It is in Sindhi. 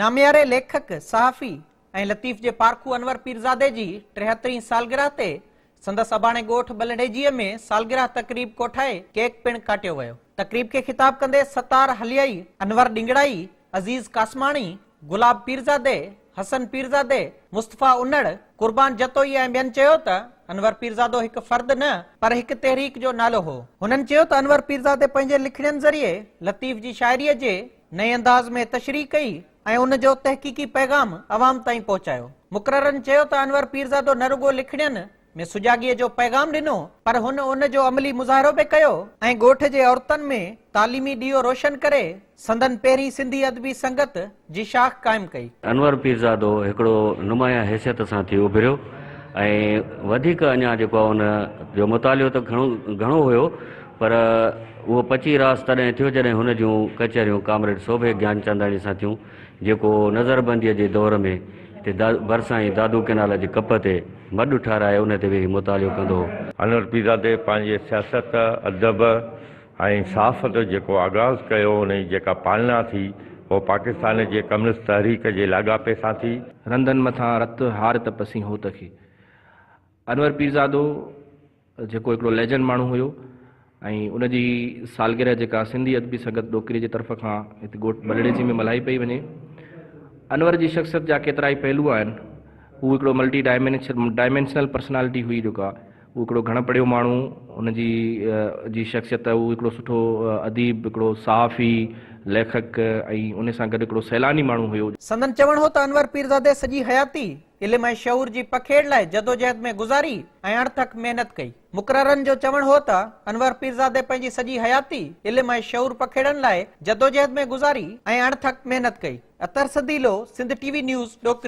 نامياري ليکڪ، صحافي ۽ لطيف جي پارکو انور پيرزادي جي ٽيهترين سالگرهه تي سندس اباڻي ڳوٺ ٻلهڙيجيء ۾ سالگرهه تقريب ڪوٺائي ڪيڪ پڻ ڪاٽيو ويو. تقريب کي خطاب ڪندي ستار هليائي، انور ڏنگڙائي، عزيز قاسماڻي، گلاب پيرزادي، حسن پيرزادي، مصطفيٰ انڙ، قربان جتوئي ۽ ٻين چيو ته انور پيرزادو هڪ فرد نه پر هڪ تحريڪ جو نالو هو. هنن چيو ته انور پيرزادي پنهنجي لکڻين ذريعي لطيف جي شاعريء جي نئين انداز ۾ تشريح ڪئي ۽ ان جو تحقيقي پيغام عوام تائين پهچايو. مقررن چيو ته انور پيرزادو نه رڳو لکڻين ۾ سجاڳيء جو پيغام ڏنو پر هن ان جو عملي مظاهرو به ڪيو ۽ ڳوٺ جي عورتن ۾ تعليمي ڏيئو روشن ڪري سندن پهرين سنڌي ادبي سنگت جي شاخ قائم ڪئي. انور پيرزادو هڪڙو نمايان حيثيت سان ٿي اڀريو ۽ وڌيڪ اڃا جيڪو آهي ان جو مطالعو ته گهڻو گهڻو هيو پر اهو پچي راس تڏهن ٿيو جڏهن هن جون ڪچهريون ڪامريڊ سوڀي گيانچنداڻي سان ٿيون جيڪو نظربنديء جي دور ۾ هتي ڀرسان ئي دادو ڪئنال جي ڪپ تي مڏ ٺهرائي ان تي ويهي مطالعو ڪندو هو. انور پيرزادي پنهنجي سياست، ادب ۽ صحافت جو جيڪو آغاز ڪيو ان جي جيڪا پالنا ٿي اهو پاڪستان جي ڪميونسٽ تحريڪ جي لاڳاپي سان ٿي. رندن مٿان رت هار ته پسين هوت کي. انور پيرزادو جيڪو هڪڙو ليجنڊ ماڻهو هيو ۽ ان جي سالگرهه جيڪا سنڌي ادبي سنگت ڏوڪري جي طرف کان هتي ڳوٺ ٻلهڙيجي ۾ ملهائي پئي وڃي. انور جي شخصيت جا ڪيترائي پهلو آهن. هو هڪڙو ملٽي ڊائمينشنل پرسنالٽي هئي جيڪا هو هڪڙو گهڻ پڙهيو ماڻهو ان جي جي شخصيت هو هڪڙو سٺو اديب هڪڙو صحافي ليکڪ ۽ ان سان گڏ هڪڙو سيلاني ماڻهو هيو. سندن چوڻ هو ته انور پيرزادي سڄي حياتي علم ۽ شعور جي پکيڙ لاء جدوجهد ۾ گذاري ۽ اڻٿڪ محنت ڪئي. مقررن جو چوڻ هو ته انور پيرزادي پنهنجي سڄي حياتي علم ۽ شعور پکيڙڻ لاء جدوجهد ۾ گذاري ۽ اڻٿڪ محنت ڪئي. Athar Sadilo, Sindh T V news, Dokri.